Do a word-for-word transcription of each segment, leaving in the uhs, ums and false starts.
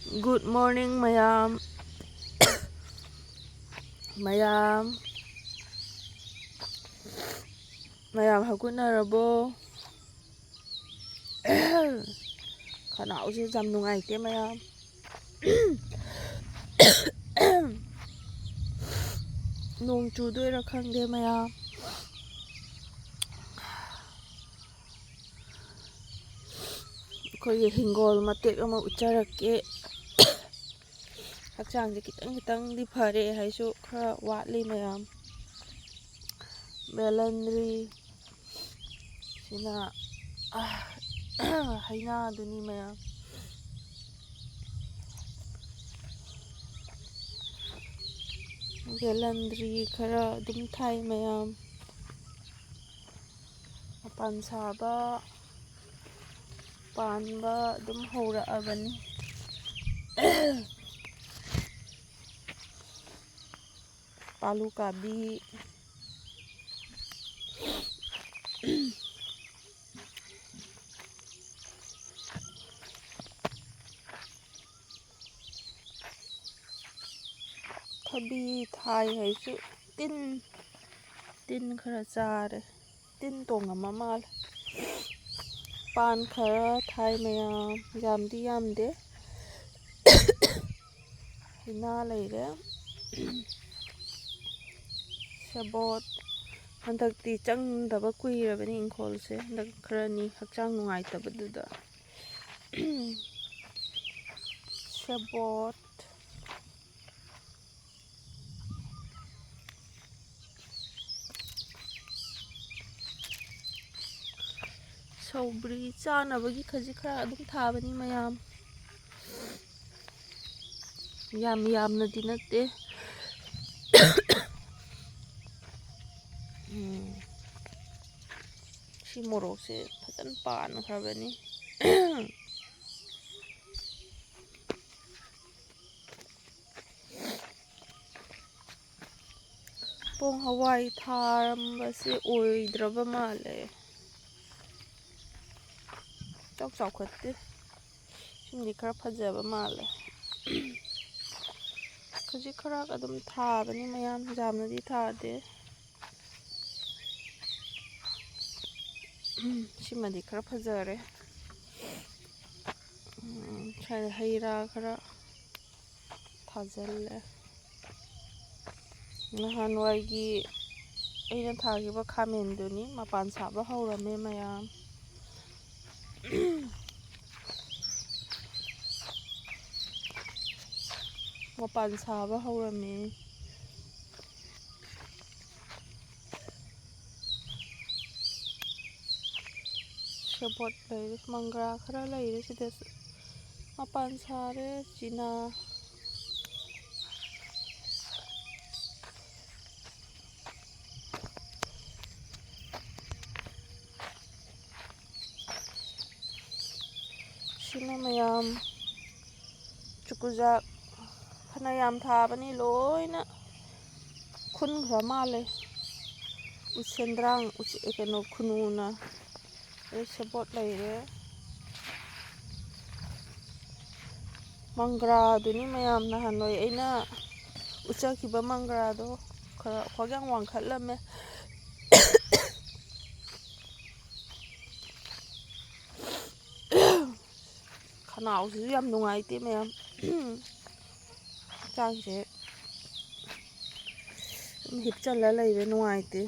Good morning, ꯃꯌꯥꯝ꯫ ꯃꯌꯥꯝ, ꯃꯌꯥꯝ ꯍꯧꯒꯠꯅꯔꯕꯣ? ꯈꯅꯥꯎꯁꯦ ꯌꯥꯝ ꯅꯨꯡꯉꯥꯏꯇꯦ, ꯃꯌꯥꯝ꯫ ꯅꯣꯡ ꯆꯨꯗꯣꯏꯔꯥ ꯈꯪꯗꯦ, ꯃꯌꯥꯝ꯫ ꯑꯩꯈꯣꯏꯒꯤ ꯍꯤꯡꯒꯣꯜ ꯃꯇꯦꯛ ꯑꯃ ꯎꯠꯆꯔꯛꯀꯦ꯫ ꯍꯛꯆꯥꯡꯁꯦ ꯈꯤꯇꯪ ꯈꯤꯇꯪꯗꯤ ꯐꯔꯦ ꯍꯥꯏꯁꯨ ꯈꯔ ꯋꯥꯠꯂꯤ, ꯃꯌꯥꯝ꯫ ꯕꯦꯂꯟꯗ꯭ꯔꯤ ꯁꯤꯅ, ꯑꯥ, ꯍꯩꯅꯥꯗꯨꯅꯤ, ꯃꯌꯥꯝ꯫ ꯕꯦꯂꯟꯗ꯭ꯔꯤ ꯈꯔ ꯑꯗꯨꯝ ꯊꯥꯏ, ꯃꯌꯥꯝ꯫ ꯃꯄꯥꯟ ꯁꯥꯕ, ꯄꯥꯟꯕ ꯑꯗꯨꯝ ꯍꯧꯔꯛꯑꯕꯅꯤ꯫ ꯄꯥꯂꯨ ꯀꯥꯕꯤ꯫ ꯊꯕꯤ ꯊꯥꯏ ꯍꯥꯏꯁꯨ ꯇꯤꯟ, ꯇꯤꯟ ꯈꯔ ꯆꯥꯔꯦ꯫ ꯇꯤꯟ ꯇꯣꯡꯉꯝꯃ ꯃꯥꯜꯂꯦ꯫ ꯄꯥꯟ ꯈꯔ ꯊꯥꯏ, ꯃꯌꯥꯝ, ꯌꯥꯝꯗꯤ ꯌꯥꯝꯗꯦ꯫ ꯍꯩꯅꯥ ꯂꯩꯔꯦ꯫ ꯁꯦꯕꯣꯠ꯫ ꯍꯟꯗꯛꯇꯤ ꯆꯪꯗꯕ ꯀꯨꯏꯔꯕꯅꯤ ꯏꯪꯈꯣꯜꯁꯦ꯫ ꯍꯟꯗꯛ ꯈꯔꯅꯤ ꯍꯛꯆꯥꯡ ꯅꯨꯡꯉꯥꯏꯇꯕꯗꯨꯗ꯫ ꯁꯦꯕꯣꯠ꯫ ꯁꯧꯒ꯭ꯔꯤ ꯆꯥꯅꯕꯒꯤ ꯈꯖꯤꯛ ꯈꯔ ꯑꯗꯨꯝ ꯊꯥꯕꯅꯤ, ꯃꯌꯥꯝ꯫ ꯌꯥꯝ ꯌꯥꯝꯅꯗꯤ ꯅꯠꯇꯦ꯫ ꯎꯝ꯫ ꯁꯤ ꯃꯣꯔꯣꯛꯁꯦ ꯐꯖꯅ ꯄꯥꯟꯈ꯭ꯔꯕꯅꯤ꯫ ꯄꯣꯡ ꯍꯋꯥꯏ ꯊꯥꯔꯝꯕꯁꯦ ꯑꯣꯏꯗ꯭ꯔꯕ ꯃꯥꯜꯂꯦ꯫ ꯆꯥꯎ ꯆꯥꯎꯈꯠꯇꯦ꯫ ꯁꯤꯃꯗꯤ ꯈꯔ ꯐꯖꯕ ꯃꯥꯜꯂꯦ꯫ ꯈꯖꯤꯛ ꯈꯔ ꯑꯗꯨꯝ ꯊꯥꯕꯅꯤ ꯃꯌꯥꯝ, ꯌꯥꯝꯅꯗꯤ ꯊꯥꯗꯦ꯫ ꯁꯤꯃꯗꯤ ꯈꯔ ꯐꯖꯔꯦ꯫ ꯎꯝ, ꯁ꯭ꯋꯥꯏꯗ ꯍꯩ ꯔꯥ ꯈꯔ ꯊꯥꯖꯤꯜꯂꯦ꯫ ꯅꯍꯥꯟꯋꯥꯏꯒꯤ ꯑꯩꯅ ꯊꯥꯈꯤꯕ ꯈꯥꯃꯦꯟꯗꯨꯅꯤ, ꯃꯄꯥꯟ ꯁꯥꯕ ꯍꯧꯔꯝꯃꯦ ꯃꯌꯥꯝ꯫ ꯃꯄꯥꯟ ꯁꯥꯕ ꯍꯧꯔꯝꯃꯦ꯫ ꯁꯦꯕꯣꯠ ꯂꯩꯔꯦ, ꯃꯪꯒ꯭ꯔꯥ ꯈꯔ ꯂꯩꯔꯦ ꯁꯤꯗꯁꯨ꯫ ꯃꯄꯥꯟ ꯁꯥꯔꯦ ꯆꯤꯅꯥ꯫ ꯁꯤꯅ ꯃꯌꯥꯝ ꯆꯨꯀꯨꯖꯥꯛ ꯐꯅꯌꯥꯝ ꯊꯥꯕꯅꯤ, ꯂꯣꯏꯅ ꯈꯨꯟꯈ꯭ꯔ ꯃꯥꯜꯂꯦ꯫ ꯎꯁꯦꯟꯗ꯭ꯔꯥꯡ, ꯎꯆꯦ-, ꯀꯩꯅꯣ, ꯈꯨꯅꯨꯅ꯫ ꯑꯗꯩ ꯁꯦꯕꯣꯠ ꯂꯩꯔꯦ꯫ ꯃꯪꯒ꯭ꯔꯥꯗꯨꯅꯤ ꯃꯌꯥꯝ ꯅꯍꯥꯟꯋꯥꯏ ꯑꯩꯅ ꯎꯠꯆꯈꯤꯕ ꯃꯪꯒ꯭ꯔꯥꯗꯣ, ꯈꯔ ꯈ꯭ꯋꯥꯛ ꯌꯥꯝ ꯋꯥꯡꯈꯠꯂꯝꯃꯦ꯫ ꯈꯅꯥꯎꯁꯤꯁꯨ ꯌꯥꯝ ꯅꯨꯡꯉꯥꯏꯇꯦ ꯃꯌꯥꯝ꯫ ꯍꯛꯆꯥꯡꯁꯦ ꯑꯗꯨꯝ ꯍꯤꯞꯆꯜꯂ ꯂꯩꯕ ꯅꯨꯡꯉꯥꯏꯇꯦ꯫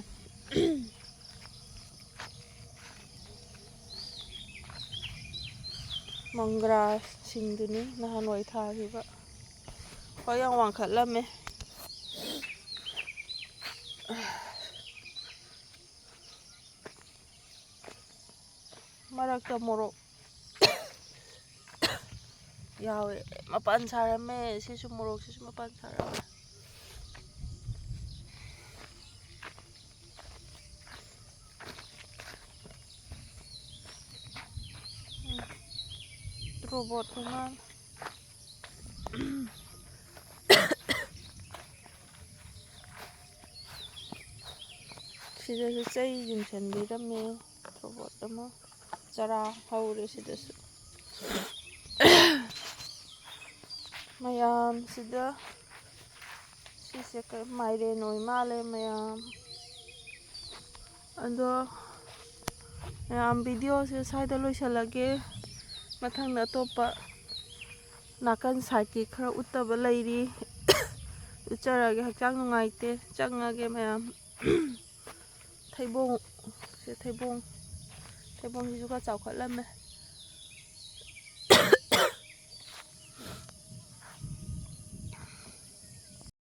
ꯃꯪꯒ꯭ꯔꯥꯁꯤꯡꯗꯨꯅꯤ ꯅꯍꯥꯟꯋꯥꯏ ꯊꯥꯈꯤꯕ꯫ ꯈ꯭ꯋꯥꯛ ꯌꯥꯝ ꯋꯥꯡꯈꯠꯂꯝꯃꯦ꯫ ꯃꯔꯛꯇ ꯃꯣꯔꯣꯛ ꯌꯥꯎꯋꯦ꯫ ꯃꯄꯥꯟ ꯁꯥꯔꯝꯃꯦ꯫ ꯁꯤꯁꯨ, ꯃꯣꯔꯣꯛꯁꯤꯁꯨ ꯃꯄꯥꯟ ꯁꯥꯔꯝꯃꯦ꯫ ꯎꯝ꯫ ꯇꯣꯔꯣꯕꯣꯠ ꯃꯉꯥ꯫ ꯁꯤꯗꯁꯨ ꯆꯩ ꯌꯨꯡꯁꯟꯕꯤꯔꯝꯃꯦ꯫ ꯇꯣꯔꯣꯕꯣꯠ ꯑꯃ ꯆꯔꯥ ꯍꯧꯔꯦ ꯁꯤꯗꯁꯨ꯫ ꯃꯌꯥꯝꯁꯤꯗ ꯁꯤꯁꯦ ꯀꯩ, ꯃꯥꯏꯔꯦꯟ ꯑꯣꯏ ꯃꯥꯜꯂꯦ ꯃꯌꯥꯝ꯫ ꯑꯗꯣ ꯃꯌꯥꯝ, ꯚꯤꯗꯤꯑꯣꯁꯦ ꯁ꯭ꯋꯥꯏꯗ ꯂꯣꯏꯁꯤꯜꯂꯒꯦ꯫ ꯃꯊꯪꯗ ꯑꯇꯣꯞꯄ ꯅꯥꯀꯟ ꯁꯥꯏꯠꯀꯤ ꯈꯔ ꯎꯠꯇꯕ ꯂꯩꯔꯤ꯫ ꯎꯠꯆꯔꯒꯦ꯫ ꯍꯛꯆꯥꯡ ꯅꯨꯡꯉꯥꯏꯇꯦ꯫ ꯆꯪꯉꯒꯦ ꯃꯌꯥꯝ꯫ ꯊꯩꯕꯣꯡ, ꯁꯦ ꯊꯩꯕꯣꯡ, ꯊꯩꯕꯣꯡꯁꯤꯁꯨ ꯈꯔ ꯆꯥꯎꯈꯠꯂꯝꯃꯦ꯫